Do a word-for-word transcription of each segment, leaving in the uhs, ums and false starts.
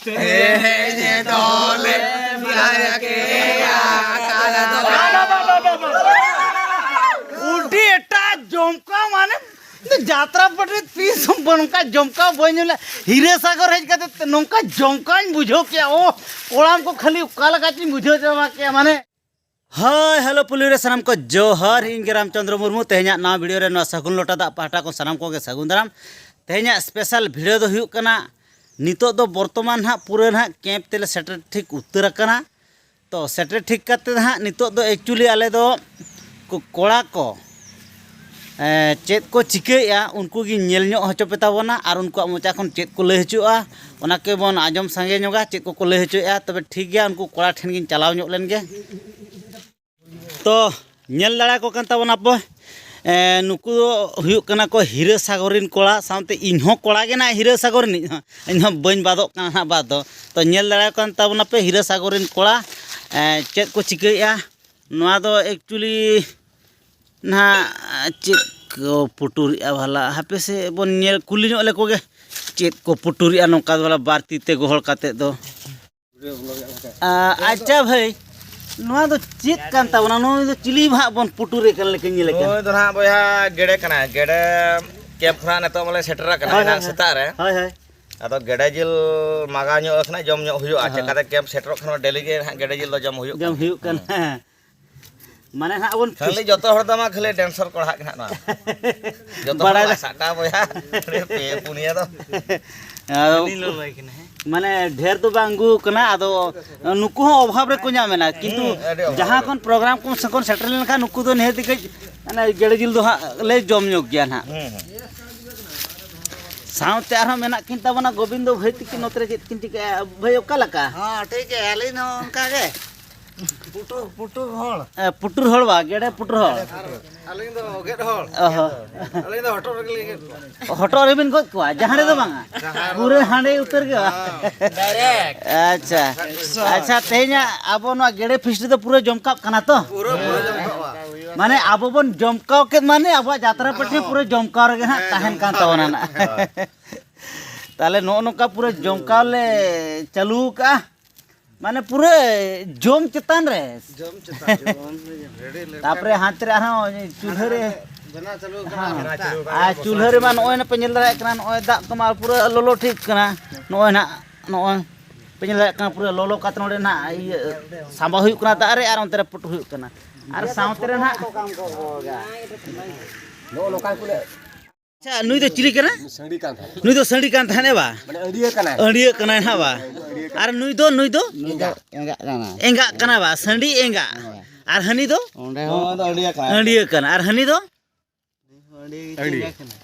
ᱛᱮᱦᱮᱧ ᱫᱚᱞᱮ ᱵᱟᱨᱠᱮ ᱟᱠᱟᱫ ᱫᱚ᱾ ᱩᱰᱤ ᱮᱴᱟᱜ ᱡᱚᱢᱠᱟᱣ ᱢᱟᱱᱮ ᱡᱟᱛᱨᱟ ᱯᱟᱴᱤ ᱛᱤᱥ ᱦᱚᱸ ᱱᱚᱝᱠᱟ ᱡᱚᱢᱠᱟᱣ ᱵᱟᱹᱧ ᱧᱮᱞᱟ᱾ ᱦᱤᱨᱟᱹ ᱥᱟᱜᱚᱨ ᱦᱮᱡ ᱠᱟᱛᱮ ᱱᱚᱝᱠᱟ ᱡᱚᱢᱠᱟᱣᱤᱧ ᱵᱩᱡᱷᱟᱹᱣ ᱠᱮᱜᱼᱟ᱾ ᱳ, ᱠᱚᱲᱟᱢ ᱠᱚ ᱠᱷᱟᱹᱞᱤ ᱚᱠᱟ ᱞᱮᱠᱟ ᱪᱚᱧ ᱵᱩᱡᱷᱟᱹᱣ ᱪᱟᱵᱟ ᱠᱮᱜᱼᱟ ᱢᱟᱱᱮ᱾ ᱦᱳᱭ, ᱦᱮᱞᱳ ᱯᱩᱞᱤ ᱨᱮ ᱥᱟᱱᱟᱢ ᱠᱚ ᱡᱚᱦᱟᱨ, ᱤᱧ ᱜᱮ ᱨᱟᱢᱪᱚᱸᱫᱽᱨᱚ ᱢᱩᱨᱢᱩ᱾ ᱛᱮᱦᱮᱧᱟᱜ ᱱᱟᱣᱟ ᱵᱷᱤᱰᱤᱭᱳ ᱨᱮ ᱱᱚᱣᱟ ᱥᱟᱹᱜᱩᱱ ᱞᱚᱴᱟ ᱫᱟᱜ ᱯᱟᱦᱴᱟ ᱠᱷᱚᱱ ᱥᱟᱱᱟᱢ ᱠᱚᱜᱮ ᱥᱟᱹᱜᱩᱱ ᱫᱟᱨᱟᱢ᱾ ᱛᱮᱦᱮᱧᱟᱜ ᱥᱯᱮᱥᱟᱞ ᱵᱷᱤᱰᱤᱭᱳ ᱫᱚ ᱦᱩᱭᱩᱜ ᱠᱟᱱᱟ, ᱱᱤᱛᱚᱜ ᱫᱚ ᱵᱚᱨᱛᱚᱢᱟᱱ ᱦᱟᱸᱜ ᱯᱩᱨᱟᱹ ᱱᱟᱦᱟᱜ ᱠᱮᱢᱯ ᱛᱮᱞᱮ ᱥᱮᱴᱮᱨ ᱴᱷᱤᱠ ᱩᱛᱟᱹᱨ ᱟᱠᱟᱱᱟ᱾ ᱛᱚ ᱥᱮᱴᱮᱨ ᱴᱷᱤᱠ ᱠᱟᱛᱮ ᱦᱟᱸᱜ ᱱᱤᱛᱚᱜ ᱫᱚ ᱮᱠᱪᱩᱭᱮᱞᱤ ᱟᱞᱮ ᱫᱚ ᱠᱚ-, ᱠᱚᱲᱟ ᱠᱚ, ᱮᱸ, ᱪᱮᱫ ᱠᱚ ᱪᱤᱠᱟᱹᱭᱮᱫᱼᱟ ᱩᱱᱠᱩ ᱜᱮ ᱧᱮᱞ ᱧᱚᱜ ᱦᱚᱪᱚ ᱯᱮ ᱛᱟᱵᱚᱱᱟ, ᱟᱨ ᱩᱱᱠᱩᱣᱟᱜ ᱢᱚᱪᱟ ᱠᱷᱚᱱ ᱪᱮᱫ ᱠᱚ ᱞᱟᱹᱭ ᱦᱚᱪᱚᱜᱼᱟ ᱚᱱᱟ ᱠᱚᱵᱚᱱ ᱟᱸᱡᱚᱢ ᱥᱟᱸᱜᱮ ᱧᱚᱜᱟ, ᱪᱮᱫ ᱠᱚᱠᱚ ᱞᱟᱹᱭ ᱦᱚᱪᱚᱭᱮᱫᱼᱟ᱾ ᱛᱚᱵᱮ ᱴᱷᱤᱠ ᱜᱮᱭᱟ, ᱩᱱᱠᱩ ᱠᱚᱲᱟ ᱴᱷᱮᱱ ᱜᱤᱧ ᱪᱟᱞᱟᱣ ᱧᱚᱜ ᱞᱮᱱ ᱜᱮ᱾ ᱛᱚ ᱧᱮᱞ ᱫᱟᱲᱮᱭᱟᱠᱚ ᱠᱟᱱ ᱛᱟᱵᱚᱱᱟ ᱯᱮ, ᱮᱸ, ᱱᱩᱠᱩ ᱫᱚ ᱦᱩᱭᱩᱜ ᱠᱟᱱᱟ ᱠᱚ ᱦᱤᱨᱟᱹ ᱥᱟᱜᱚᱨ ᱨᱮᱱ ᱠᱚᱲᱟ, ᱥᱟᱶᱛᱮ ᱤᱧ ᱦᱚᱸ ᱠᱚᱲᱟ ᱜᱮ ᱱᱟᱦᱟᱜ ᱦᱤᱨᱟᱹ ᱥᱟᱜᱚᱨ ᱨᱤᱱᱤᱡ ᱦᱚᱸ, ᱤᱧ ᱦᱚᱸ ᱵᱟᱹᱧ ᱵᱟᱫᱚᱜ ᱠᱟᱱᱟ ᱱᱟᱦᱟᱜ ᱵᱟᱫ ᱫᱚ᱾ ᱛᱚ ᱧᱮᱞ ᱫᱟᱲᱮᱭᱟᱠᱚ ᱠᱟᱱ ᱛᱟᱵᱚᱱᱟ ᱯᱮ ᱦᱤᱨᱟᱹ ᱥᱟᱜᱚᱨ ᱨᱮᱱ ᱠᱚᱲᱟ, ᱮᱸ, ᱪᱮᱫ ᱠᱚ ᱪᱤᱠᱟᱹᱭᱮᱫᱼᱟ᱾ ᱱᱚᱣᱟ ᱫᱚ ᱮᱠᱪᱩᱭᱮᱞᱤ ᱱᱟᱦᱟᱜ ᱪᱮᱫ ᱠᱚ ᱯᱩᱴᱩᱨᱮᱫᱼᱟ ᱵᱷᱟᱞᱟ, ᱦᱟᱯᱮ ᱥᱮ ᱵᱚᱱ ᱧᱮᱞ ᱠᱩᱞᱤ ᱧᱚᱜ ᱞᱮᱠᱚ ᱜᱮ, ᱪᱮᱫ ᱠᱚ ᱯᱩᱴᱩᱨᱮᱫᱼᱟ ᱱᱚᱝᱠᱟ ᱫᱚ ᱵᱷᱟᱞᱟ ᱵᱟᱨ ᱛᱤ ᱛᱮ ᱜᱚᱦᱚᱲ ᱠᱟᱛᱮᱫ ᱫᱚ᱾ ᱟ, ᱟᱪᱪᱷᱟ ᱵᱷᱟᱹᱭ, ᱱᱚᱣᱟ ᱫᱚ ᱪᱮᱫ ᱠᱟᱱ ᱛᱟᱵᱚᱱᱟ? ᱱᱩᱭ ᱫᱚ ᱪᱤᱞᱤ ᱦᱟᱸᱜ ᱵᱚᱱ ᱯᱩᱴᱩᱨᱮ ᱠᱟᱱ ᱞᱮᱠᱟ ᱧᱮᱞᱮ ᱠᱟᱱᱟ? ᱱᱩᱭ ᱫᱚ ᱱᱟᱦᱟᱜ ᱵᱚᱭᱦᱟ ᱜᱮᱰᱮ ᱠᱟᱱᱟᱭ᱾ ᱜᱮᱰᱮ ᱠᱮᱢᱯ ᱠᱷᱚᱱᱟᱜ ᱱᱤᱛᱚᱜ ᱵᱚᱞᱮ ᱥᱮᱴᱮᱨ ᱟᱠᱟᱱᱟ ᱦᱳᱭ, ᱮᱱᱟᱝ ᱦᱳᱭ, ᱥᱮᱛᱟᱜ ᱨᱮ᱾ ᱦᱳᱭ, ᱦᱳᱭ᱾ ᱟᱫᱚ ᱜᱮᱰᱮ ᱡᱤᱞ ᱢᱟᱜᱟᱣ ᱧᱚᱜ ᱟᱠᱟᱱᱟ, ᱡᱚᱢ ᱧᱚᱜ ᱦᱩᱭᱩᱜᱼᱟ᱾ ᱦᱳᱭ᱾ ᱪᱮᱠᱟᱛᱮ ᱠᱮᱢᱯ ᱥᱮᱴᱮᱨᱚᱜ ᱠᱷᱟᱱ ᱰᱮᱞᱤ ᱜᱮ ᱱᱟᱦᱟᱜ ᱜᱮᱰᱮ ᱡᱤᱞ ᱫᱚ ᱡᱚᱢ ᱦᱩᱭᱩᱜ ᱡᱚᱢ ᱠᱟᱱᱟ᱾ ᱦᱩᱭᱩᱜ ᱠᱟᱱᱟ᱾ ᱦᱮᱸ᱾ ᱢᱟᱱᱮ ᱦᱟᱸᱜ ᱵᱚᱱ ᱠᱷᱟᱹᱞᱤ ᱡᱚᱛᱚ ᱦᱚᱲ ᱫᱚ ᱢᱟ ᱠᱷᱟᱹᱞᱤ ᱰᱮᱱᱥᱚᱨ ᱠᱚᱲᱟ ᱦᱟᱸᱜ ᱜᱮ ᱱᱟᱦᱟᱜ ᱱᱚᱣᱟ᱾ ᱡᱚᱛᱚ ᱵᱟᱲᱟᱭ ᱦᱚᱲ ᱫᱚ ᱥᱟᱵ ᱠᱟᱜ ᱵᱚᱭᱦᱟ, ᱯᱮ ᱯᱩᱱᱭᱟᱹ ᱫᱚ᱾ ᱟᱫᱚ ᱩᱱᱤ ᱞᱚᱞᱚᱭ ᱠᱟᱱᱟ, ᱦᱮᱸ? ᱢᱟᱱᱮ ᱰᱷᱮᱨ ᱫᱚ ᱵᱟᱝ ᱟᱹᱜᱩ ᱠᱟᱱᱟ, ᱟᱫᱚ ᱱᱩᱠᱩ ᱦᱚᱸ ᱚᱵᱷᱟᱵᱽ ᱨᱮᱠᱚ ᱧᱟᱢ ᱮᱱᱟ, ᱠᱤᱱᱛᱩ ᱦᱩᱸ, ᱟᱹᱰᱤ ᱚᱵᱷᱟᱵᱽ ᱡᱟᱦᱟᱸ ᱨᱮ᱾ ᱠᱷᱚᱱ ᱯᱨᱳᱜᱨᱟᱢ ᱠᱚ ᱥᱮ ᱠᱷᱚᱱ ᱥᱮᱴᱮᱨ ᱞᱮᱱᱠᱷᱟᱱ ᱱᱩᱠᱩ ᱫᱚ ᱱᱤᱦᱟᱹᱛ ᱜᱮ ᱠᱟᱹᱡ ᱢᱟᱱᱮ ᱜᱮᱰᱮ ᱡᱤᱞ ᱫᱚ ᱦᱟᱸᱜ ᱞᱮ ᱡᱚᱢ ᱧᱚᱜ ᱜᱮᱭᱟ ᱱᱟᱦᱟᱜ᱾ ᱦᱩᱸ, ᱦᱩᱸ᱾ ᱥᱟᱶᱛᱮ ᱟᱨᱦᱚᱸ ᱢᱮᱱᱟᱜ ᱠᱤᱱ ᱛᱟᱵᱚᱱᱟ ᱜᱳᱵᱤᱱᱫᱚ ᱵᱷᱟᱹᱭ ᱛᱤᱠᱤᱱ, ᱱᱚᱛᱮ ᱨᱮ ᱪᱮᱫ ᱠᱤᱱ ᱪᱤᱠᱟᱹᱭᱟ ᱵᱷᱟᱹᱭ, ᱚᱠᱟ ᱞᱮᱠᱟ? ᱦᱚᱸ, ᱴᱷᱤᱠ ᱜᱮᱭᱟ, ᱟᱹᱞᱤᱧ ᱦᱚᱸ ᱚᱱᱠᱟ ᱜᱮ᱾ ᱯᱩᱴᱩᱨ, ᱯᱩᱴᱩᱨ ᱦᱚᱲ᱾ ᱮ, ᱯᱩᱴᱩᱨ ᱦᱚᱲ ᱵᱟ, ᱜᱮᱰᱮ ᱯᱩᱴᱩᱨ ᱦᱚᱲ᱾ ᱟᱹᱞᱤᱧ ᱫᱚ ᱜᱮᱫ ᱦᱚᱲ᱾ ᱚ ᱦᱚᱸ᱾ ᱟᱹᱞᱤᱧ ᱫᱚ ᱦᱚᱴᱚᱜ ᱨᱮᱜᱮ ᱞᱤᱧ ᱜᱮᱫ ᱠᱚᱣᱟ᱾ ᱦᱚᱴᱚᱜ ᱨᱮᱵᱤᱱ ᱜᱚᱡ ᱠᱚᱣᱟ, ᱡᱟᱦᱟᱸ ᱨᱮᱫᱚ ᱵᱟᱝᱟ? ᱡᱟᱦᱟᱸ ᱨᱮᱫᱚ ᱯᱩᱨᱟᱹ ᱵᱟᱝ᱾ ᱦᱟᱸᱰᱮ ᱩᱛᱟᱹᱨ ᱜᱮ ᱵᱟᱝ? ᱦᱮᱸ᱾ ᱰᱟᱭᱨᱮᱠᱴ᱾ ᱟᱪᱪᱷᱟ᱾ ᱟᱪᱪᱷᱟ, ᱛᱮᱦᱮᱧᱟᱜ ᱟᱵᱚ ᱱᱚᱣᱟ ᱜᱮᱰᱮ ᱯᱷᱤᱥᱴ ᱫᱚ ᱯᱩᱨᱟᱹ ᱡᱚᱢᱠᱟᱜ ᱠᱟᱱᱟ ᱛᱚ? ᱯᱩᱨᱟᱹ, ᱯᱩᱨᱟᱹ ᱡᱚᱢ ᱠᱟᱜᱼᱟ᱾ ᱢᱟᱱᱮ ᱟᱵᱚ ᱵᱚᱱ ᱡᱚᱢᱠᱟᱣ ᱠᱮᱫ, ᱢᱟᱱᱮ ᱟᱵᱚᱣᱟᱜ ᱡᱟᱛᱨᱟ ᱯᱟᱹᱴᱤ ᱯᱩᱨᱟᱹ ᱡᱚᱢᱠᱟᱣ ᱨᱮᱜᱮ ᱦᱟᱸᱜ ᱛᱟᱦᱮᱱ ᱠᱟᱱ ᱛᱟᱵᱚᱱᱟ ᱱᱟᱜ᱾ ᱛᱟᱦᱞᱮ ᱱᱚᱜᱼᱚ ᱱᱚᱝᱠᱟ ᱯᱩᱨᱟᱹ ᱡᱚᱢᱠᱟᱣ ᱞᱮ ᱪᱟᱹᱞᱩ ᱠᱟᱜᱼᱟ᱾ ᱢᱟᱱᱮ ᱯᱩᱨᱟᱹ ᱡᱚᱢ ᱪᱮᱛᱟᱱ ᱨᱮ᱾ ᱡᱚᱢ ᱪᱮᱛᱟᱱ ᱡᱚᱢ᱾ ᱛᱟᱯᱚᱨᱮ ᱦᱟᱱᱛᱮ ᱨᱮ ᱟᱨᱦᱚᱸ ᱪᱩᱞᱦᱟᱹ ᱨᱮ᱾ ᱵᱮᱱᱟᱣ ᱪᱟᱹᱞᱩ ᱠᱟᱱᱟ᱾ ᱟᱨ ᱪᱩᱞᱦᱟᱹ ᱨᱮᱢᱟ ᱱᱚᱜᱼᱚᱭ ᱯᱮ ᱧᱮᱞ ᱫᱟᱲᱮᱭᱟᱜ ᱠᱟᱱᱟ, ᱱᱚᱜᱼᱚᱭ ᱫᱟᱜ ᱠᱚᱢᱟ ᱯᱩᱨᱟᱹ ᱞᱚᱞᱚ ᱴᱷᱤᱠ ᱠᱟᱱᱟ᱾ ᱱᱚᱜᱼᱚᱭ ᱱᱟᱜ, ᱱᱚᱜᱼᱚᱭ ᱯᱮ ᱧᱮᱞ ᱫᱟᱲᱮᱭᱟᱜ ᱠᱟᱱᱟ, ᱯᱩᱨᱟᱹ ᱞᱚᱞᱚ ᱠᱟᱛᱮ ᱱᱚᱸᱰᱮ ᱱᱟᱜ ᱤᱭᱟᱹ ᱥᱟᱸᱵᱟᱣ ᱦᱩᱭᱩᱜ ᱠᱟᱱᱟ ᱫᱟᱜ ᱨᱮ, ᱟᱨ ᱚᱱᱛᱮ ᱨᱮ ᱯᱩᱴᱩᱨ ᱦᱩᱭᱩᱜ ᱠᱟᱱᱟ᱾ ᱟᱨ ᱥᱟᱶᱛᱮ ᱨᱮ ᱱᱟᱜ ᱱᱚᱜᱼᱚ ᱱᱚᱝᱠᱟ ᱠᱚ ᱞᱟᱹᱭᱟ᱾ ᱟᱪᱪᱷᱟ, ᱱᱩᱭ ᱫᱚ ᱪᱤᱞᱤ ᱠᱟᱱᱟ? ᱥᱟᱺᱰᱤ ᱠᱟᱱ ᱛᱟᱦᱮᱸᱫ᱾ ᱱᱩᱭ ᱫᱚ ᱥᱟᱺᱰᱤ ᱠᱟᱱ ᱛᱟᱦᱮᱸᱫ ᱮ ᱵᱟ? ᱢᱟᱱᱮ ᱟᱹᱰᱤᱭᱟᱹ ᱠᱟᱱᱟᱭ᱾ ᱟᱹᱰᱤᱭᱟᱹ ᱠᱟᱱᱟᱭ ᱱᱟᱦᱟᱜ ᱵᱟ? ᱟᱹᱰᱤᱭᱟᱹ ᱠᱟᱱᱟᱭ᱾ ᱟᱨ ᱱᱩᱭ ᱫᱚ, ᱱᱩᱭ ᱫᱚ? ᱱᱩᱭ ᱫᱚ ᱮᱸᱜᱟᱜ ᱠᱟᱱᱟᱭ᱾ ᱮᱸᱜᱟᱜ ᱠᱟᱱᱟ ᱵᱟ? ᱥᱟᱺᱰᱤ ᱮᱸᱜᱟ᱾ ᱦᱮᱸ᱾ ᱟᱨ ᱦᱟᱹᱱᱤ ᱫᱚ? ᱚᱸᱰᱮ ᱦᱚᱸ᱾ ᱱᱚᱣᱟ ᱫᱚ ᱟᱹᱰᱤᱭᱟᱹ ᱠᱟᱱᱟᱭ᱾ ᱟᱹᱰᱤᱭᱟᱹ ᱠᱟᱱᱟ᱾ ᱟᱨ ᱦᱟᱹᱱᱤ ᱫᱚ? ᱟᱹᱰᱤ᱾ ᱮᱸᱜᱟ ᱠᱟᱱᱟ᱾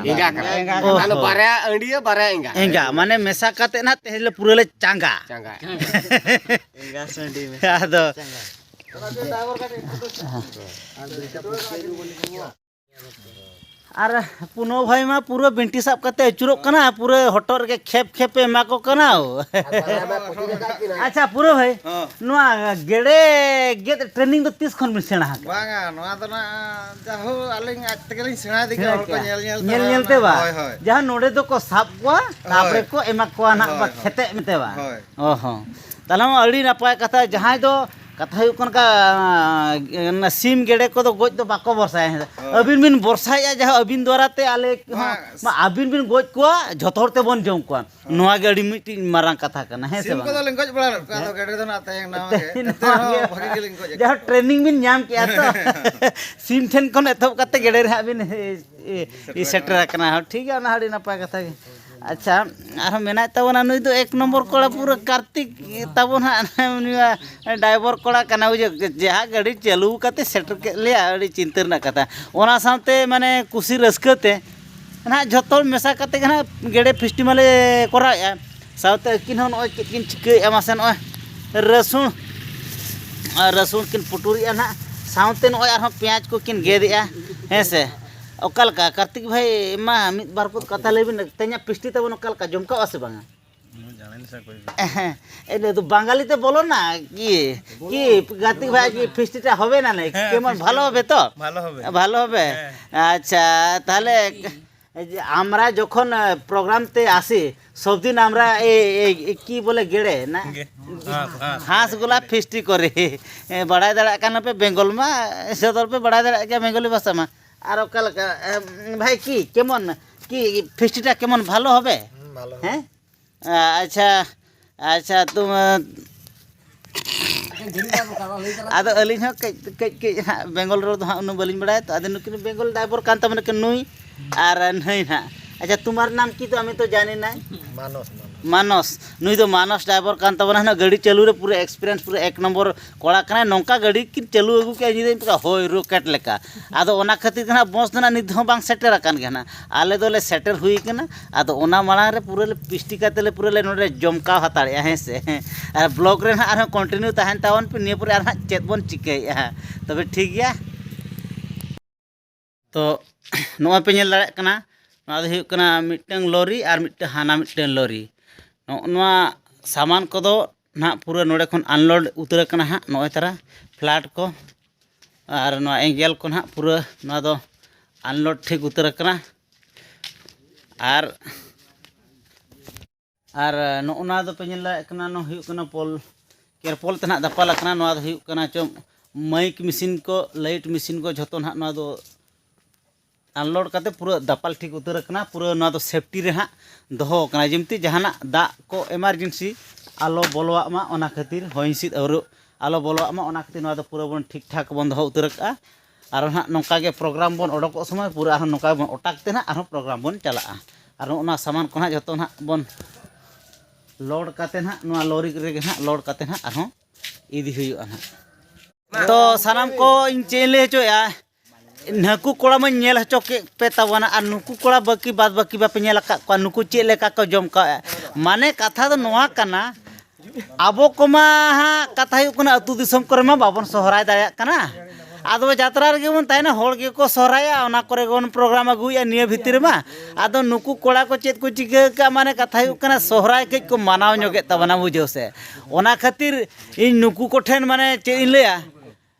ᱮᱸᱜᱟ ᱠᱟᱱᱟ᱾ ᱮᱸᱜᱟ ᱚ ᱠᱟᱱᱟ᱾ ᱦᱚᱸ᱾ ᱵᱟᱨᱭᱟ ᱟᱹᱰᱤᱭᱟᱹ, ᱵᱟᱨᱭᱟ ᱮᱸᱜᱟ᱾ ᱮᱸᱜᱟ, ᱢᱟᱱᱮ ᱢᱮᱥᱟ ᱠᱟᱛᱮ ᱱᱟᱦᱟᱜ ᱛᱮᱦᱮᱧ ᱞᱮ ᱯᱩᱨᱟᱹ ᱞᱮ ᱪᱟᱸᱜᱟ᱾ ᱪᱟᱸᱜᱟ᱾ ᱮᱸᱜᱟ ᱥᱟᱺᱰᱤ ᱢᱮᱥᱟ᱾ ᱟᱫᱚ᱾ ᱪᱟᱸᱜᱟ᱾ ᱟᱨ ᱯᱩᱱᱟᱹᱣ ᱵᱷᱟᱭ ᱢᱟ ᱯᱩᱨᱟᱹ ᱵᱤᱱᱴᱤ ᱥᱟᱵ ᱠᱟᱛᱮ ᱟᱹᱪᱩᱨᱚᱜ ᱠᱟᱱᱟ, ᱯᱩᱨᱟᱹ ᱦᱚᱴᱚᱜ ᱨᱮᱜᱮ ᱠᱷᱮᱯ ᱠᱷᱮᱯ ᱮ ᱮᱢᱟ ᱠᱚ ᱠᱟᱱᱟ᱾ ᱟᱪᱪᱷᱟ ᱯᱩᱨᱟᱹ ᱵᱷᱟᱭ, ᱦᱚᱸ᱾ ᱱᱚᱣᱟ ᱜᱮᱰᱮ ᱜᱮᱫ training ᱫᱚ ᱛᱤᱥ ᱠᱷᱚᱱ ᱵᱤᱱ ᱥᱮᱬᱟ ᱟᱠᱟᱫᱟ? ᱵᱟᱝᱟ, ᱱᱚᱣᱟ ᱫᱚ ᱱᱟᱜ ᱡᱟᱦᱳ ᱟᱹᱞᱤᱧ ᱟᱡ ᱛᱮᱜᱮᱞᱤᱧ ᱥᱮᱬᱟ ᱤᱫᱤ ᱠᱮᱫᱟ, ᱥᱮᱬᱟ ᱦᱚᱲ ᱠᱚ ᱠᱮᱫᱟ᱾ ᱧᱮᱞ ᱧᱮᱞ ᱛᱮ ᱧᱮᱞ ᱵᱟᱝ? ᱧᱮᱞ ᱛᱮ ᱵᱟᱝ? ᱦᱳᱭ, ᱦᱳᱭ᱾ ᱡᱟᱦᱟᱸ ᱱᱚᱰᱮ ᱫᱚᱠᱚ ᱥᱟᱵ ᱠᱚᱣᱟ, ᱦᱳᱭ᱾ ᱛᱟᱨᱯᱚᱨᱮ ᱠᱚ ᱮᱢᱟ ᱠᱚᱣᱟ ᱱᱟᱜ ᱦᱳᱭ, ᱵᱟ ᱦᱳᱭ᱾ ᱠᱷᱮᱛᱮᱜ ᱢᱮᱱᱛᱮ ᱵᱟᱝ? ᱦᱳᱭ᱾ ᱚ ᱦᱚᱸ᱾ ᱛᱟᱦᱞᱮ ᱢᱟ ᱟᱹᱰᱤ ᱱᱟᱯᱟᱭ ᱠᱟᱛᱷᱟ, ᱡᱟᱦᱟᱸᱭ ᱫᱚ ᱠᱟᱛᱷᱟ ᱦᱩᱭᱩᱜ ᱠᱟᱱᱟ ᱠᱟ-, ᱚᱱᱟ ᱥᱤᱢ ᱜᱮᱰᱮ ᱠᱚᱫᱚ ᱜᱚᱡ ᱫᱚ ᱵᱟᱠᱚ ᱵᱷᱚᱨᱥᱟᱭᱟ᱾ ᱦᱳᱭ᱾ ᱟᱹᱵᱤᱱ ᱵᱤᱱ ᱵᱷᱚᱨᱥᱟᱭᱮᱫᱼᱟ, ᱡᱟᱦᱟᱸ ᱟᱹᱵᱤᱱ ᱫᱣᱟᱨᱟ ᱛᱮ ᱟᱞᱮ ᱵᱟᱝ᱾ ᱢᱟ ᱟᱹᱵᱤᱱ ᱵᱤᱱ ᱜᱚᱡ ᱠᱚᱣᱟ, ᱡᱷᱚᱛᱚ ᱦᱚᱲ ᱛᱮᱵᱚᱱ ᱡᱚᱢ ᱠᱚᱣᱟ᱾ ᱦᱳᱭ᱾ ᱱᱚᱣᱟ ᱜᱮ ᱟᱹᱰᱤ ᱢᱤᱫᱴᱤᱡ ᱢᱟᱨᱟᱝ ᱠᱟᱛᱷᱟ ᱠᱟᱱᱟ, ᱦᱮᱸ ᱥᱮ ᱥᱤᱢ ᱵᱟᱝ? ᱠᱚᱫᱚ ᱞᱤᱧ ᱜᱚᱡ ᱵᱟᱲᱟ ᱞᱮᱫ ᱠᱚᱣᱟ, ᱟᱫᱚ ᱜᱮᱰᱮ ᱫᱚ ᱱᱟᱜ ᱛᱮᱦᱮᱧ ᱱᱟᱣᱟ ᱜᱮ᱾ ᱛᱮᱦᱮᱧ ᱮᱱᱛᱮ ᱱᱟᱣᱟ ᱨᱮᱦᱚᱸ ᱜᱮ᱾ ᱵᱷᱟᱜᱤ ᱜᱮᱞᱤᱧ ᱜᱚᱡ ᱟᱠᱟᱫ ᱡᱟᱦᱟᱸ ᱠᱚᱣᱟ᱾ Training ᱵᱤᱱ ᱧᱟᱢ ᱠᱮᱜᱼᱟ ᱛᱚ᱾ ᱥᱤᱢ ᱴᱷᱮᱱ ᱠᱷᱚᱱ ᱮᱛᱚᱦᱚᱵ ᱠᱟᱛᱮ ᱜᱮᱰᱮ ᱨᱮ ᱦᱟᱸᱜ ᱵᱤᱱ, ᱮ, ᱮ, ᱥᱮᱴᱮᱨ ᱥᱮᱴᱮᱨ ᱟᱠᱟᱱᱟ᱾ ᱟᱠᱟᱱᱟ᱾ ᱦᱚᱸ, ᱴᱷᱤᱠ ᱜᱮᱭᱟ, ᱚᱱᱟ ᱦᱚᱸ ᱟᱹᱰᱤ ᱱᱟᱯᱟᱭ ᱠᱟᱛᱷᱟ ᱜᱮ᱾ ᱟᱪᱪᱷᱟ, ᱟᱨᱦᱚᱸ ᱢᱮᱱᱟᱭ ᱛᱟᱵᱚᱱᱟ, ᱱᱩᱭ ᱫᱚ ᱮᱠ ᱱᱚᱢᱵᱚᱨ ᱠᱚᱲᱟ, ᱯᱩᱨᱟᱹ ᱠᱟᱨᱛᱤᱠ ᱛᱟᱵᱚᱱ ᱦᱟᱸᱜ, ᱩᱱᱤ ᱢᱟ driver ᱠᱚᱲᱟ ᱠᱟᱱᱟ, ᱵᱩᱡᱷᱟᱹᱣ, ᱡᱟᱦᱟᱸ ᱜᱟᱹᱰᱤ ᱪᱟᱹᱞᱩ ᱠᱟᱛᱮ ᱥᱮᱴᱮᱨ ᱠᱮᱫ ᱞᱮᱭᱟ, ᱟᱹᱰᱤ ᱪᱤᱱᱛᱟᱹ ᱨᱮᱱᱟᱜ ᱠᱟᱛᱷᱟ᱾ ᱚᱱᱟ ᱥᱟᱶᱛᱮ ᱢᱟᱱᱮ ᱠᱩᱥᱤ ᱨᱟᱹᱥᱠᱟᱹ ᱛᱮ ᱱᱟᱦᱟᱜ ᱡᱷᱚᱛᱚ ᱢᱮᱥᱟ ᱠᱟᱛᱮ ᱜᱮ ᱱᱟᱦᱟᱜ ᱜᱮᱰᱮ festival ᱮ ᱠᱚᱨᱟᱣᱮᱫᱼᱟ᱾ ᱥᱟᱶᱛᱮ ᱟᱹᱠᱤᱱ ᱦᱚᱸ ᱱᱚᱜᱼᱚᱭ ᱪᱮᱫ ᱠᱤᱱ ᱪᱤᱠᱟᱹᱭᱮᱫᱼᱟ ᱢᱟᱥᱮ, ᱱᱚᱜᱼᱚᱭ ᱨᱟᱹᱥᱩᱱ, ᱟᱨ ᱨᱟᱹᱥᱩᱱ ᱠᱤᱱ ᱯᱩᱴᱩᱨᱮᱫᱼᱟ ᱱᱟᱦᱟᱜ, ᱥᱟᱶᱛᱮ ᱱᱚᱜᱼᱚᱭ ᱟᱨᱦᱚᱸ ᱯᱮᱸᱭᱟᱡᱽ ᱠᱚᱠᱤᱱ ᱜᱮᱫᱮᱜᱼᱟ, ᱦᱮᱸ ᱥᱮ᱾ ᱚᱠᱟ ᱞᱮᱠᱟ ᱠᱟᱨᱛᱤᱠ ᱵᱷᱟᱭ, ᱢᱟ ᱢᱤᱫ ᱵᱟᱨ ᱠᱚ ᱠᱟᱛᱷᱟ ᱞᱟᱹᱭ ᱵᱤᱱ, ᱛᱮᱦᱮᱧᱟᱜ ᱯᱮᱥᱴᱤ ᱛᱟᱵᱚᱱ ᱚᱠᱟ ᱞᱮᱠᱟ, ᱡᱚᱢᱠᱟᱣᱜᱼᱟ ᱥᱮ ᱵᱟᱝᱟ? ᱮ ᱫᱚ ᱵᱟঙᱟᱞᱤ ᱛᱮ ᱵᱚᱞᱚ ᱱᱟ ᱠᱤ? ᱠᱤ ᱜᱟᱛᱮ ᱵᱷᱟᱭ, ᱠᱤ ᱯᱷᱤᱥᱴᱤ ᱴᱟ হবে না ᱱᱟᱭ? ᱦᱮᱸ, ᱠᱮᱢᱚᱱ ᱯᱷᱤᱥᱴᱤ ভালো হবে তো? ভালো হবে। ভালো হবে। হ্যাঁ। আচ্ছা, তাহলে এই যে আমরা যখন প্রোগ্রাম তে আসি, সব দিন আমরা এই, এই, এই কি বলে গেড়ে না? গে-, হাঁস, হাঁস। হাঁসগুলা ফিস্টি করে। এ, বাড়াই ᱫᱟᱲᱮᱭᱟᱜ ᱠᱟᱱᱟ ᱯᱮ ᱵᱮᱝᱜᱚᱞ ᱢᱟ, ᱥᱚᱫᱚᱨ ᱯᱮ ᱵᱟᱲᱟᱭ ᱫᱟᱲᱮᱭᱟᱜ ᱜᱮᱭᱟ ᱵᱮᱝᱜᱚᱞᱤ ᱵᱷᱟᱥᱟ ᱢᱟ᱾ ᱟᱨ ᱚᱠᱟ ᱞᱮᱠᱟ, ᱮ, ᱵᱷᱟᱭ ᱠᱤ ᱠᱮᱢᱚᱱ ᱠᱤ ᱯᱷᱤᱥᱴᱤ ᱴᱟ ᱠᱮᱢᱚᱱ ভালো হবে? হুম, ভালো হবে। হ্যাঁ? ᱟᱪᱪᱷᱟ, ᱟᱪᱪᱷᱟ, ᱛᱚ, ᱟᱫᱚ ᱟᱹᱞᱤᱧ ᱦᱚᱸ ᱠᱟᱹᱡ, ᱠᱟᱹᱡ, ᱠᱟᱹᱡ ᱦᱟᱸᱜ ᱵᱮᱝᱜᱚᱞ ᱨᱚᱲ ᱫᱚ ᱦᱟᱸᱜ ᱩᱱᱟᱹᱜ ᱵᱟᱹᱞᱤᱧ ᱵᱟᱲᱟᱭᱟ, ᱛᱚ ᱟᱫᱚ ᱱᱩᱠᱤᱱ ᱵᱮᱝᱜᱚᱞ ᱰᱟᱭᱵᱚᱨ ᱠᱟᱱ ᱛᱟᱵᱚᱱᱟ ᱠᱤᱱ ᱱᱩᱭ ᱟᱨ ᱱᱟᱹᱭ ᱦᱟᱸᱜ᱾ ᱟᱪᱪᱷᱟ, ᱛᱩᱢᱟᱨ ᱱᱟᱢ ᱠᱤ? ᱛᱚ ᱟᱢᱤ ᱛᱚ ᱡᱟᱱᱤ ᱱᱟᱭ᱾ ᱢᱟᱱᱚᱥ, ᱢᱟᱱᱚᱥ᱾ ᱢᱟᱱᱚᱥ, ᱱᱩᱭ ᱫᱚ ᱢᱟᱱᱚᱥ ᱰᱟᱭᱵᱚᱨ ᱠᱟᱱ ᱛᱟᱵᱚᱱᱟ, ᱦᱟᱸᱜ ᱜᱟᱹᱰᱤ ᱪᱟᱹᱞᱩ ᱨᱮ ᱯᱩᱨᱟᱹ ᱮᱠᱥᱯᱤᱨᱤᱭᱮᱱᱥ, ᱯᱩᱨᱟᱹ ᱮᱠ ᱱᱚᱢᱵᱚᱨ ᱠᱚᱲᱟ ᱠᱟᱱᱟᱭ᱾ ᱱᱚᱝᱠᱟ ᱜᱟᱹᱰᱤ ᱠᱤᱱ ᱪᱟᱹᱞᱩ ᱟᱹᱜᱩ ᱠᱮᱜᱼᱟ, ᱧᱤᱫᱟᱹ ᱦᱳᱭ ᱨᱚᱠᱮᱴ ᱞᱮᱠᱟ᱾ ᱟᱫᱚ ᱚᱱᱟ ᱠᱷᱟᱹᱛᱤᱨ ᱜᱮ ᱦᱟᱸᱜ ᱵᱚᱥ ᱫᱚ ᱦᱟᱸᱜ ᱱᱤᱛ ᱦᱚᱸ ᱵᱟᱝ ᱥᱮᱴᱮᱨ ᱟᱠᱟᱱ ᱜᱮᱭᱟ ᱦᱟᱸᱜ᱾ ᱟᱞᱮ ᱫᱚᱞᱮ ᱥᱮᱴᱮᱨ ᱦᱩᱭ ᱠᱟᱱᱟ᱾ ᱟᱫᱚ ᱚᱱᱟ ᱢᱟᱲᱟᱝ ᱨᱮ ᱯᱩᱨᱟᱹ ᱞᱮ ᱯᱤᱥᱴᱤ ᱠᱟᱛᱮ ᱞᱮ ᱯᱩᱨᱟᱹ ᱞᱮ ᱱᱚᱰᱮ ᱡᱚᱢᱠᱟᱣ ᱦᱟᱛᱟᱲᱮᱜᱼᱟ, ᱦᱮᱸ ᱥᱮ᱾ ᱟᱨ ᱵᱞᱚᱜ ᱨᱮ ᱦᱟᱸᱜ ᱟᱨᱦᱚᱸ ᱠᱚᱱᱴᱤᱱᱤᱭᱩ ᱛᱟᱦᱮᱱ ᱛᱟᱵᱚᱱ ᱯᱮ, ᱱᱤᱭᱟᱹ ᱯᱚᱨᱮ ᱟᱨ ᱦᱟᱸᱜ ᱪᱮᱫ ᱵᱚᱱ ᱪᱤᱠᱟᱹᱭᱮᱜᱼᱟ ᱦᱟᱸᱜ᱾ ᱛᱚᱵᱮ ᱴᱷᱤᱠ ᱜᱮᱭᱟ᱾ ᱛᱚ ᱱᱚᱜᱼᱚᱭ ᱯᱮ ᱧᱮᱞ ᱫᱟᱲᱮᱭᱟᱜ ᱠᱟᱱᱟ, ᱱᱚᱣᱟ ᱫᱚ ᱦᱩᱭᱩᱜ ᱠᱟᱱᱟ ᱢᱤᱫᱴᱟᱝ ᱞᱚᱨᱤ ᱟᱨ ᱢᱤᱫᱴᱟᱝ ᱦᱟᱱᱟ ᱢᱤᱫᱴᱟᱝ ᱞᱚᱨᱤ᱾ ᱱᱚᱜᱼᱚ ᱱᱚᱣᱟ ᱥᱟᱢᱟᱱ ᱠᱚᱫᱚ ᱱᱟᱦᱟᱜ ᱯᱩᱨᱟᱹ ᱱᱚᱰᱮ ᱠᱷᱚᱱ ᱟᱱᱞᱳᱰ ᱩᱛᱟᱹᱨ ᱟᱠᱟᱱᱟ ᱦᱟᱸᱜ᱾ ᱱᱚᱜᱼᱚᱭ ᱛᱟᱨᱟ ᱯᱷᱞᱟᱴ ᱠᱚ ᱟᱨ ᱱᱚᱣᱟ ᱮᱸᱜᱮᱞ ᱠᱚ ᱱᱟᱦᱟᱜ ᱯᱩᱨᱟᱹ ᱱᱚᱣᱟ ᱫᱚ ᱟᱱᱞᱳᱰ ᱴᱷᱤᱠ ᱩᱛᱟᱹᱨ ᱟᱠᱟᱱᱟ᱾ ᱟᱨ, ᱟᱨ ᱱᱚᱜᱼᱚ ᱱᱚᱣᱟ ᱫᱚᱯᱮ ᱧᱮᱞ ᱫᱟᱲᱮᱭᱟᱜ ᱠᱟᱱᱟ, ᱱᱚᱣᱟ ᱦᱩᱭᱩᱜ ᱠᱟᱱᱟ ᱯᱳᱞ, ᱠᱮᱨᱯᱳᱞ ᱛᱮ ᱱᱟᱦᱟᱜ ᱫᱟᱯᱟᱞ ᱟᱠᱟᱱᱟ᱾ ᱱᱚᱣᱟ ᱫᱚ ᱦᱩᱭᱩᱜ ᱠᱟᱱᱟ ᱪᱚᱝ ᱢᱟᱭᱤᱠ ᱢᱮᱥᱤᱱ ᱠᱚ, ᱞᱟᱭᱤᱴ ᱢᱮᱥᱤᱱ ᱠᱚ, ᱡᱷᱚᱛᱚ ᱱᱟᱦᱟᱜ ᱱᱚᱣᱟ ᱫᱚ ᱟᱱᱞᱳᱰ ᱠᱟᱛᱮ ᱯᱩᱨᱟᱹ ᱫᱟᱯᱟᱞ ᱴᱷᱤᱠ ᱩᱛᱟᱹᱨ ᱟᱠᱟᱱᱟ᱾ ᱯᱩᱨᱟᱹ ᱱᱚᱣᱟ ᱫᱚ ᱥᱮᱯᱴᱤ ᱨᱮ ᱦᱟᱸᱜ ᱫᱚᱦᱚ ᱟᱠᱟᱱᱟ, ᱡᱮᱢᱛᱤ ᱡᱟᱦᱟᱱᱟᱜ ᱫᱟᱜ ᱠᱚ ᱮᱢᱟᱨᱡᱮᱱᱥᱤ ᱟᱞᱚ ᱵᱚᱞᱚᱣᱟᱜ ᱢᱟ, ᱚᱱᱟ ᱠᱷᱟᱹᱛᱤᱨ ᱦᱚᱭ ᱦᱤᱸᱥᱤᱫ ᱟᱹᱣᱨᱟᱹ ᱟᱞᱚ ᱵᱚᱞᱚᱣᱟᱜ ᱢᱟ, ᱚᱱᱟ ᱠᱷᱟᱹᱛᱤᱨ ᱱᱚᱣᱟ ᱫᱚ ᱯᱩᱨᱟᱹ ᱵᱚᱱ ᱴᱷᱤᱠ ᱴᱷᱟᱠ ᱵᱚᱱ ᱫᱚᱦᱚ ᱩᱛᱟᱹᱨ ᱟᱠᱟᱜᱼᱟ᱾ ᱟᱨ ᱦᱟᱸᱜ ᱱᱚᱝᱠᱟ ᱜᱮ ᱯᱨᱳᱜᱨᱟᱢ ᱵᱚᱱ ᱚᱰᱚᱠᱚᱜ ᱥᱚᱢᱚᱭ ᱯᱩᱨᱟᱹ ᱟᱨᱦᱚᱸ ᱱᱚᱝᱠᱟ ᱵᱚᱱ ᱚᱴᱟᱠ ᱛᱮ ᱱᱟᱦᱟᱜ ᱟᱨᱦᱚᱸ ᱯᱨᱳᱜᱨᱟᱢ ᱵᱚᱱ ᱪᱟᱞᱟᱜᱼᱟ᱾ ᱟᱨ ᱚᱱᱟ ᱥᱟᱢᱟᱱ ᱠᱚ ᱱᱟᱦᱟᱜ ᱡᱷᱚᱛᱚ ᱱᱟᱦᱟᱜ ᱵᱚᱱ ᱞᱳᱰ ᱠᱟᱛᱮ ᱱᱟᱦᱟᱜ ᱱᱚᱣᱟ ᱞᱚᱨᱤ ᱨᱮᱜᱮ ᱱᱟᱦᱟᱜ ᱞᱳᱰ ᱠᱟᱛᱮ ᱱᱟᱦᱟᱜ ᱟᱨᱦᱚᱸ ᱤᱫᱤ ᱦᱩᱭᱩᱜᱼᱟ ᱱᱟᱦᱟᱜ᱾ ᱛᱚ ᱥᱟᱱᱟᱢ ᱠᱚ ᱤᱧ ᱪᱮᱫ ᱤᱧ ᱞᱟᱹᱭ ᱦᱚᱪᱚᱭᱮᱫᱼᱟ, ᱱᱟᱹᱠᱩ ᱠᱚᱲᱟ ᱢᱟᱧ ᱧᱮᱞ ᱦᱚᱪᱚ ᱠᱮᱫ ᱯᱮ ᱛᱟᱵᱚᱱᱟ, ᱟᱨ ᱱᱩᱠᱩ ᱠᱚᱲᱟ ᱵᱟᱹᱠᱤ ᱵᱟᱫ ᱵᱟᱹᱠᱤ ᱵᱟᱯᱮ ᱧᱮᱞ ᱟᱠᱟᱫ ᱠᱚᱣᱟ, ᱱᱩᱠᱩ ᱪᱮᱫ ᱞᱮᱠᱟ ᱠᱚ ᱡᱚᱢ ᱠᱟᱜᱼᱟ᱾ ᱢᱟᱱᱮ ᱠᱟᱛᱷᱟ ᱫᱚ ᱱᱚᱣᱟ ᱠᱟᱱᱟ, ᱟᱵᱚ ᱠᱚᱢᱟ ᱦᱟᱸᱜ ᱠᱟᱛᱷᱟ ᱦᱩᱭᱩᱜ ᱠᱟᱱᱟ ᱟᱹᱛᱩ ᱫᱤᱥᱚᱢ ᱠᱚᱨᱮ ᱢᱟ ᱵᱟᱵᱚᱱ ᱥᱚᱦᱨᱟᱭ ᱫᱟᱲᱮᱭᱟᱜ ᱠᱟᱱᱟ, ᱟᱫᱚ ᱡᱟᱛᱨᱟ ᱨᱮᱜᱮ ᱵᱚᱱ ᱛᱟᱦᱮᱱᱟ, ᱦᱚᱲ ᱜᱮᱠᱚ ᱥᱚᱦᱨᱟᱭᱟ, ᱚᱱᱟ ᱠᱚᱨᱮ ᱵᱚᱱ ᱯᱨᱳᱜᱨᱟᱢ ᱟᱹᱜᱩᱭᱮᱫᱼᱟ ᱱᱤᱭᱟᱹ ᱵᱷᱤᱛᱤᱨ ᱨᱮᱢᱟ᱾ ᱟᱫᱚ ᱱᱩᱠᱩ ᱠᱚᱲᱟ ᱠᱚ ᱪᱮᱫ ᱠᱚ ᱪᱤᱠᱟᱹ ᱟᱠᱟᱫᱼᱟ, ᱢᱟᱱᱮ ᱠᱟᱛᱷᱟ ᱦᱩᱭᱩᱜ ᱠᱟᱱᱟ, ᱥᱚᱦᱨᱟᱭ ᱠᱟᱹᱡ ᱠᱚ ᱢᱟᱱᱟᱣ ᱧᱚᱜᱮᱫ ᱛᱟᱵᱚᱱᱟ, ᱵᱩᱡᱷᱟᱹᱣ ᱥᱮ᱾ ᱚᱱᱟ ᱠᱷᱟᱹᱛᱤᱨ ᱤᱧ ᱱᱩᱠᱩ ᱠᱚᱴᱷᱮᱱ, ᱢᱟᱱᱮ ᱪᱮᱫ ᱤᱧ ᱞᱟᱹᱭᱟ,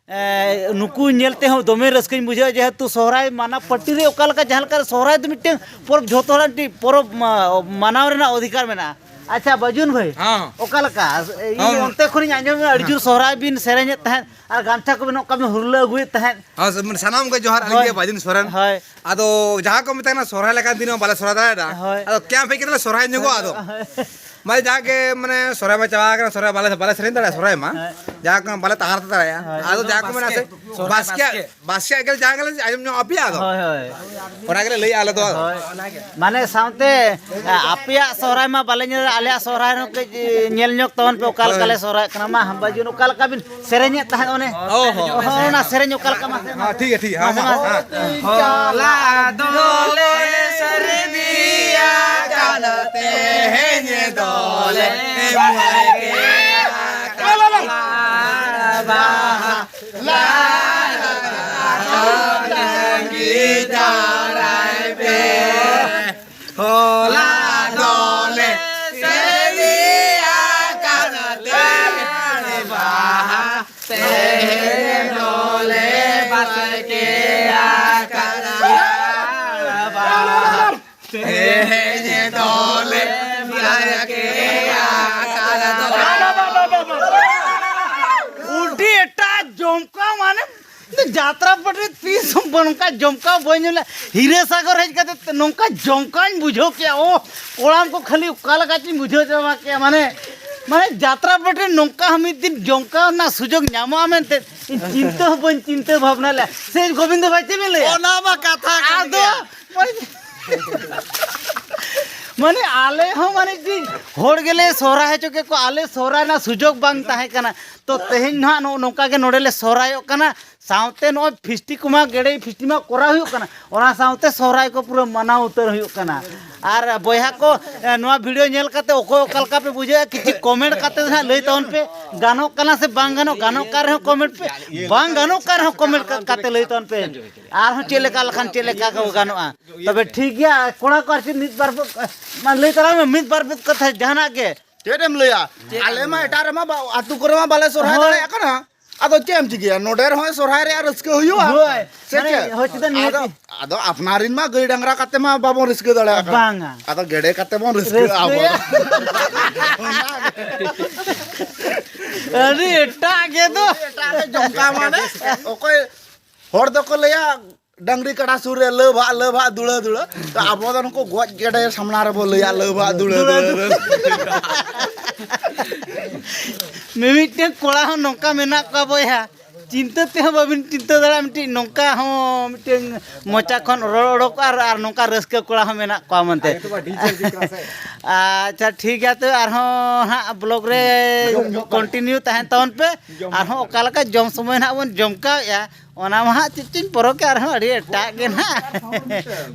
ᱮ, ᱱᱩᱠᱩ ᱧᱮᱞ ᱛᱮᱦᱚᱸ ᱫᱚᱢᱮ ᱨᱟᱹᱥᱠᱟᱹᱧ ᱵᱩᱡᱷᱟᱹᱣᱟ, ᱡᱮᱦᱮᱛᱩ ᱥᱚᱦᱨᱟᱭ ᱢᱟᱱᱟ ᱯᱟᱹᱴᱤ ᱨᱮ ᱚᱠᱟ ᱞᱮᱠᱟ, ᱡᱟᱦᱟᱸ ᱞᱮᱠᱟ ᱥᱚᱦᱨᱟᱭ ᱫᱚ ᱢᱤᱫᱴᱟᱝ ᱯᱚᱨᱚᱵᱽ, ᱡᱷᱚᱛᱚ ᱦᱚᱲᱟᱜ ᱢᱤᱫᱴᱤᱡ ᱯᱚᱨᱚᱵᱽ ᱢᱟ-, ᱢᱟᱱᱟᱣ ᱨᱮᱱᱟᱜ ᱚᱫᱷᱤᱠᱟᱨ ᱢᱮᱱᱟᱜᱼᱟ᱾ ᱟᱪᱪᱷᱟ, ᱵᱟᱹᱡᱩᱱ ᱵᱷᱟᱹᱭ, ᱦᱮᱸ᱾ ᱚᱠᱟ ᱞᱮᱠᱟ? ᱤᱧ ᱦᱮᱸ᱾ ᱚᱱᱛᱮ ᱠᱷᱚᱱᱤᱧ ᱟᱸᱡᱚᱢ ᱮᱫᱟ, ᱟᱹᱰᱤ ᱡᱳᱨ ᱥᱚᱦᱨᱟᱭ ᱵᱤᱱ ᱥᱮᱨᱮᱧᱮᱫ ᱛᱟᱦᱮᱸᱫ ᱟᱨ ᱜᱟᱢᱪᱷᱟ ᱠᱚᱵᱤᱱ ᱚᱱᱠᱟ ᱵᱤᱱ ᱦᱩᱨᱞᱟᱹ ᱟᱹᱜᱩᱭᱮᱫ ᱛᱟᱦᱮᱸᱫ᱾ ᱦᱮᱸ, ᱥᱮ-, ᱢᱟᱱᱮ ᱥᱟᱱᱟᱢ ᱠᱚ ᱡᱚᱦᱟᱨ, ᱟᱹᱞᱤᱧ ᱦᱳᱭ᱾ ᱜᱮ ᱵᱟᱹᱡᱩᱱ ᱥᱚᱨᱮᱱ᱾ ᱦᱳᱭ᱾ ᱟᱫᱚ ᱡᱟᱦᱟᱸ ᱠᱚ ᱢᱮᱛᱟᱜ ᱠᱟᱱᱟ, ᱥᱚᱦᱨᱟᱭ ᱞᱮᱠᱟᱱ ᱫᱤᱱ ᱦᱚᱸ ᱵᱟᱞᱮ ᱥᱚᱦᱨᱟᱭ ᱫᱟᱲᱮᱭᱟᱫᱟ᱾ ᱦᱳᱭ᱾ ᱟᱫᱚ ᱠᱮᱢᱯ ᱦᱮᱡ ᱠᱟᱛᱮ ᱞᱮ ᱥᱚᱦᱨᱟᱭ ᱧᱚᱜᱚᱜᱼᱟ ᱟᱫᱚ᱾ ᱦᱳᱭ᱾ ᱢᱟᱱᱮ ᱡᱟᱜᱮ, ᱢᱟᱱᱮ ᱥᱚᱦᱨᱟᱭ ᱢᱟ ᱪᱟᱵᱟ ᱟᱠᱟᱱᱟ, ᱥᱚᱦᱨᱟᱭ ᱵᱟᱞᱮ, ᱵᱟᱞᱮ ᱥᱮᱨᱮᱧ ᱫᱟᱲᱮᱭᱟᱜᱼᱟ ᱥᱚᱦᱨᱟᱭ ᱢᱟ᱾ ᱦᱳᱭ᱾ ᱡᱟᱦᱟᱸ ᱠᱚ ᱵᱟᱞᱮ ᱛᱟᱦᱮᱸ ᱫᱟᱲᱮᱭᱟᱜᱼᱟ᱾ ᱦᱳᱭ᱾ ᱟᱫᱚ ᱡᱟᱦᱟᱸ ᱠᱚ ᱢᱮᱱᱟ ᱥᱮ, ᱥᱚᱦᱨᱟᱭ ᱵᱟᱥᱠᱮ, ᱵᱟᱥᱠᱮ᱾ ᱵᱟᱥᱠᱮ ᱜᱮ ᱡᱟᱦᱟᱸ ᱜᱮᱞᱮ ᱟᱸᱡᱚᱢ ᱧᱚᱜ ᱟᱯᱮᱭᱟ ᱟᱫᱚ᱾ ᱦᱳᱭ, ᱦᱳᱭ᱾ ᱚᱱᱟ ᱜᱮᱞᱮ ᱞᱟᱹᱭᱟ ᱟᱞᱮ ᱫᱚ᱾ ᱦᱳᱭ᱾ ᱢᱟᱱᱮ ᱥᱟᱶᱛᱮ, ᱟᱯᱮᱭᱟᱜ ᱥᱚᱦᱨᱟᱭ ᱢᱟ ᱵᱟᱞᱮ ᱧᱮᱞ, ᱟᱞᱮᱭᱟᱜ ᱥᱚᱦᱨᱟᱭ ᱦᱚᱸ ᱠᱟᱹᱡ ᱧᱮᱞ ᱧᱚᱜ ᱛᱟᱵᱚᱱ ᱯᱮ, ᱚᱠᱟ ᱞᱮᱠᱟ ᱦᱳᱭ᱾ ᱞᱮ ᱥᱚᱦᱨᱟᱭᱚᱜ ᱠᱟᱱᱟ᱾ ᱢᱟ, ᱦᱟᱢᱵᱟᱡᱩᱱ, ᱚᱠᱟ ᱞᱮᱠᱟ ᱵᱤᱱ ᱥᱮᱨᱮᱧᱮᱫ ᱛᱟᱦᱮᱸᱫ ᱚᱱᱮ? ᱚ ᱦᱚᱸ᱾ ᱦᱳᱭ, ᱚᱱᱟ ᱥᱮᱨᱮᱧ ᱚᱠᱟ ᱞᱮᱠᱟ ᱢᱟᱥᱮ? ᱦᱮᱸ, ᱴᱷᱤᱠ ᱜᱮᱭᱟ, ᱴᱷᱤᱠ ᱜᱮᱭᱟ᱾ ᱢᱟᱥᱮ, ᱦᱮᱸ, ᱢᱟᱥᱮ᱾ ᱦᱮᱸ᱾ ᱦᱚᱞᱟ ᱫᱚᱞᱮ ᱥᱟᱹᱨᱫᱤᱭᱟ ᱠᱟᱱ ᱛᱮᱦᱮᱧ ᱫᱚᱞᱮ ᱵᱟᱦᱟ᱾ ᱞᱟᱦᱟ ᱛᱟᱺᱜᱤ ᱫᱟᱨᱟᱭ ᱯᱮ᱾ ᱦᱚᱞᱟ ᱫᱚᱞᱮ ᱥᱟᱹᱨᱤ ᱟᱠᱟᱱ ᱛᱮᱦᱮᱧ ᱵᱟᱦᱟ, ᱛᱮᱦᱮᱧ ᱫᱚᱞᱮ ᱵᱟᱥᱠᱮ ᱟᱠᱟᱱ ᱵᱟᱦᱟ᱾ ᱛᱮᱦᱮᱧ ᱫᱚᱞᱮ ᱵᱟᱥᱠᱮ ᱟᱠᱟᱱ᱾ ᱟᱹᱰᱤ ᱮᱴᱟᱜ ᱡᱚᱢᱠᱟᱣ, ᱢᱟᱱᱮ ᱡᱟᱛᱨᱟ ᱯᱟᱹᱴᱤ ᱛᱤᱥ ᱦᱚᱸ ᱱᱚᱝᱠᱟ ᱡᱚᱢᱠᱟᱣ ᱵᱟᱹᱧ ᱧᱮᱞ ᱞᱮᱫ᱾ ᱦᱤᱨᱟᱹ ᱥᱟᱜᱚᱨ ᱦᱮᱡ ᱠᱟᱛᱮ ᱱᱚᱝᱠᱟ ᱡᱚᱢᱠᱟᱣᱤᱧ ᱵᱩᱡᱷᱟᱹᱣ ᱠᱮᱜᱼᱟ᱾ ᱳ, ᱠᱚᱲᱟᱢ ᱠᱚ ᱠᱷᱟᱹᱞᱤ ᱚᱠᱟ ᱞᱮᱠᱟ ᱪᱚᱧ ᱵᱩᱡᱷᱟᱹᱣ ᱪᱟᱵᱟ ᱠᱮᱜᱼᱟ᱾ ᱢᱟᱱᱮ, ᱢᱟᱱᱮ ᱡᱟᱛᱨᱟ ᱯᱟᱹᱴᱤ ᱱᱚᱝᱠᱟ ᱦᱚᱸ ᱢᱤᱫ ᱫᱤᱱ ᱡᱚᱢᱠᱟᱣ ᱨᱮᱱᱟᱜ ᱥᱩᱡᱳᱜᱽ ᱧᱟᱢᱚᱜᱼᱟ ᱢᱮᱱᱛᱮ ᱤᱧ ᱪᱤᱱᱛᱟᱹ ᱦᱚᱸ ᱵᱟᱹᱧ ᱪᱤᱱᱛᱟᱹ ᱵᱷᱟᱵᱽᱱᱟ ᱞᱮᱫᱼᱟ᱾ ᱥᱮ ᱜᱳᱵᱤᱱᱫᱚ ᱵᱷᱟᱭ, ᱪᱮᱫ ᱵᱮᱱ ᱞᱟᱹᱭᱟ? ᱚᱱᱟ ᱢᱟ ᱠᱟᱛᱷᱟ ᱠᱟᱱ ᱟᱫᱚ ᱜᱮᱭᱟ᱾ ᱢᱟᱱᱮ ᱟᱞᱮ ᱦᱚᱸ, ᱢᱟᱱᱮ ᱪᱮᱫ, ᱦᱚᱲ ᱜᱮᱞᱮ ᱥᱚᱦᱨᱟᱭ ᱦᱚᱪᱚ ᱠᱮᱫ ᱠᱚᱣᱟ, ᱟᱞᱮ ᱥᱚᱦᱨᱟᱭ ᱨᱮᱱᱟᱜ ᱥᱩᱡᱳᱜᱽ ᱵᱟᱝ ᱛᱟᱦᱮᱸ ᱠᱟᱱᱟ᱾ ᱛᱚ ᱛᱮᱦᱮᱧ ᱱᱟᱦᱟᱜ ᱱᱚᱜᱼᱚ ᱱᱚᱝᱠᱟ ᱜᱮ ᱱᱚᱰᱮ ᱞᱮ ᱥᱚᱦᱨᱟᱭᱚᱜ ᱠᱟᱱᱟ᱾ ᱥᱟᱶᱛᱮ ᱱᱚᱜᱼᱚᱭ ᱯᱷᱤᱥᱴᱤ ᱠᱚᱢᱟ, ᱜᱮᱰᱮ ᱯᱷᱤᱥᱴᱤ ᱢᱟ ᱠᱚᱨᱟᱣ ᱦᱩᱭᱩᱜ ᱠᱟᱱᱟ, ᱚᱱᱟ ᱥᱟᱶᱛᱮ ᱥᱚᱦᱨᱟᱭ ᱠᱚ ᱯᱩᱨᱟᱹ ᱢᱟᱱᱟᱣ ᱩᱛᱟᱹᱨ ᱦᱩᱭᱩᱜ ᱠᱟᱱᱟ᱾ ᱟᱨ ᱵᱚᱭᱦᱟ ᱠᱚ, ᱮ, ᱱᱚᱣᱟ ᱵᱷᱤᱰᱤᱭᱳ ᱧᱮᱞ ᱠᱟᱛᱮ ᱚᱠᱚᱭ ᱚᱠᱟ ᱞᱮᱠᱟ ᱯᱮ ᱵᱩᱡᱷᱟᱹᱣᱮᱫᱼᱟ, ᱠᱤᱪᱷᱩ ᱠᱚᱢᱮᱱᱴ ᱠᱟᱛᱮ ᱫᱚ ᱦᱟᱸᱜ ᱞᱟᱹᱭ ᱛᱟᱵᱚᱱ ᱯᱮ᱾ ᱜᱟᱱᱚᱜ ᱠᱟᱱᱟ ᱥᱮ ᱵᱟᱝ ᱜᱟᱱᱚᱜ, ᱜᱟᱱᱚᱜ ᱠᱟᱱ ᱨᱮᱦᱚᱸ ᱠᱚᱢᱮᱱᱴ ᱯᱮ, ᱵᱟᱝ ᱜᱟᱱᱚᱜ ᱠᱟᱱ ᱨᱮᱦᱚᱸ ᱠᱚᱢᱮᱱᱴ ᱠᱟᱛᱮ ᱞᱟᱹᱭ ᱛᱟᱵᱚᱱ ᱯᱮ᱾ ᱟᱨᱦᱚᱸ ᱪᱮᱫ ᱞᱮᱠᱟ ᱞᱮᱠᱷᱟᱱ ᱪᱮᱫ ᱞᱮᱠᱟ ᱠᱚ ᱜᱟᱱᱚᱜᱼᱟ᱾ ᱛᱚᱵᱮ ᱴᱷᱤᱠ ᱜᱮᱭᱟ, ᱠᱚᱲᱟ ᱠᱚ ᱟᱨ ᱪᱮᱫ ᱢᱤᱫ ᱵᱟᱨ ᱵᱚ-, ᱢᱟ ᱞᱟᱹᱭ ᱛᱟᱞᱟᱝ ᱢᱮ ᱢᱤᱫ ᱵᱟᱨ ᱵᱚ ᱠᱟᱛᱷᱟ ᱡᱟᱦᱟᱱᱟᱜ ᱜᱮ᱾ ᱪᱮᱫ ᱮᱢ ᱞᱟᱹᱭᱟ? ᱟᱞᱮ ᱢᱟ ᱮᱴᱟᱜ ᱨᱮᱢᱟ ᱵᱟ-, ᱟᱹᱛᱩ ᱠᱚᱨᱮ ᱢᱟ ᱵᱟᱞᱮ ᱥᱚᱨᱦᱟᱭ ᱦᱳᱭ᱾ ᱫᱟᱲᱮᱭᱟᱜ ᱠᱟᱱᱟ᱾ ᱟᱫᱚ ᱪᱮᱫ ᱮᱢ ᱪᱤᱠᱟᱹᱭᱟ? ᱱᱚᱰᱮ ᱨᱮᱦᱚᱸ ᱥᱚᱨᱦᱟᱭ ᱨᱮᱭᱟᱜ ᱨᱟᱹᱥᱠᱟᱹ ᱦᱩᱭᱩᱜᱼᱟ᱾ ᱦᱳᱭ᱾ ᱥᱮ ᱢᱟᱱᱮ, ᱪᱮᱫ? ᱦᱳᱭ, ᱪᱮᱫᱟᱜ ᱟᱫᱚ, ᱱᱤᱦᱟᱹᱛᱤ? ᱟᱫᱚ ᱟᱯᱱᱟᱨᱤᱱ ᱢᱟ ᱜᱟᱹᱭ ᱰᱟᱝᱨᱟ ᱠᱟᱛᱮ ᱢᱟ ᱵᱟᱵᱚᱱ ᱨᱟᱹᱥᱠᱟᱹ ᱫᱟᱲᱮᱭᱟᱜ ᱠᱟᱱᱟ᱾ ᱵᱟᱝᱟ᱾ ᱟᱫᱚ ᱜᱮᱰᱮ ᱠᱟᱛᱮ ᱵᱚᱱ ᱨᱟᱹᱥᱠᱟᱹᱜᱼᱟ ᱟᱵᱚ ᱫᱚ᱾ ᱨᱟᱹᱥᱠᱟᱹᱭᱟ᱾ ᱟᱹᱰᱤ ᱮᱴᱟᱜ ᱜᱮ ᱫᱚ᱾ ᱮᱴᱟᱜ ᱨᱮ ᱡᱚᱢᱠᱟ ᱢᱟᱱᱮ, ᱚᱠᱚᱭ ᱦᱚᱲ ᱫᱚᱠᱚ ᱞᱟᱹᱭᱟ, ᱰᱟᱝᱨᱤ ᱠᱟᱰᱟ ᱥᱩᱨ ᱨᱮ ᱞᱟᱹᱣ ᱵᱷᱟᱜ, ᱞᱟᱹᱣ ᱵᱷᱟᱜ, ᱫᱩᱲᱟᱹ, ᱫᱩᱲᱟᱹ᱾ ᱛᱚ ᱟᱵᱚ ᱫᱚ ᱱᱩᱠᱩ ᱜᱚᱡ ᱜᱮᱰᱮ ᱥᱟᱢᱱᱟ ᱨᱮᱵᱚ ᱞᱟᱹᱭᱟ, ᱞᱟᱹᱣ ᱵᱷᱟᱜ, ᱫᱩᱲᱟᱹ, ᱫᱩᱲᱟᱹ, ᱫᱩᱲᱟᱹ᱾ ᱢᱤᱢᱤᱫᱴᱮᱱ ᱠᱚᱲᱟ ᱦᱚᱸ ᱱᱚᱝᱠᱟ ᱢᱮᱱᱟᱜ ᱠᱚᱣᱟ ᱵᱚᱭᱦᱟ, ᱪᱤᱱᱛᱟᱹ ᱛᱮᱦᱚᱸ ᱵᱟᱹᱵᱤᱱ ᱪᱤᱱᱛᱟᱹ ᱫᱟᱲᱮᱭᱟᱜᱼᱟ, ᱢᱤᱫᱴᱤᱡ ᱱᱚᱝᱠᱟ ᱦᱚᱸ ᱢᱤᱫᱴᱮᱱ ᱢᱚᱪᱟ ᱠᱷᱚᱱ ᱨᱚᱲ ᱚᱰᱚᱠᱚᱜᱼᱟ ᱟᱨ, ᱟᱨ ᱱᱚᱝᱠᱟ ᱨᱟᱹᱥᱠᱟᱹ ᱠᱚᱲᱟ ᱦᱚᱸ ᱢᱮᱱᱟᱜ ᱠᱚᱣᱟ ᱢᱮᱱᱛᱮ᱾ ᱟᱪᱪᱷᱟ, ᱴᱷᱤᱠ ᱜᱮᱭᱟ, ᱛᱚ ᱟᱨᱦᱚᱸ ᱦᱟᱸᱜ ᱵᱞᱚᱜ ᱨᱮ ᱠᱚᱱᱴᱤᱱᱤᱭᱩ ᱛᱟᱦᱮᱱ ᱛᱟᱵᱚᱱ ᱯᱮ᱾ ᱟᱨᱦᱚᱸ ᱚᱠᱟ ᱞᱮᱠᱟ ᱡᱚᱢ ᱥᱚᱢᱚᱭ ᱱᱟᱦᱟᱜ ᱵᱚᱱ ᱡᱚᱢ ᱠᱟᱣᱮᱫᱼᱟ, ᱚᱱᱟ ᱢᱟ ᱦᱟᱸᱜ ᱪᱮᱫ ᱪᱚᱧ ᱯᱚᱨᱚᱠᱮ, ᱟᱨᱦᱚᱸ ᱟᱹᱰᱤ ᱮᱴᱟᱜ ᱜᱮ ᱱᱟᱦᱟᱜ᱾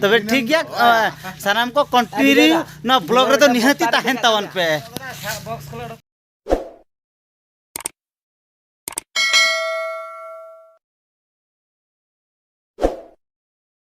ᱛᱚᱵᱮ ᱴᱷᱤᱠ ᱜᱮᱭᱟ, ᱥᱟᱱᱟᱢ ᱠᱚ ᱠᱚᱱᱴᱤᱱᱤᱭᱩ ᱱᱚᱣᱟ ᱵᱞᱚᱜ ᱨᱮᱫᱚ ᱱᱤᱦᱟᱹᱛᱤ ᱛᱟᱦᱮᱱ ᱛᱟᱵᱚᱱ ᱯᱮ᱾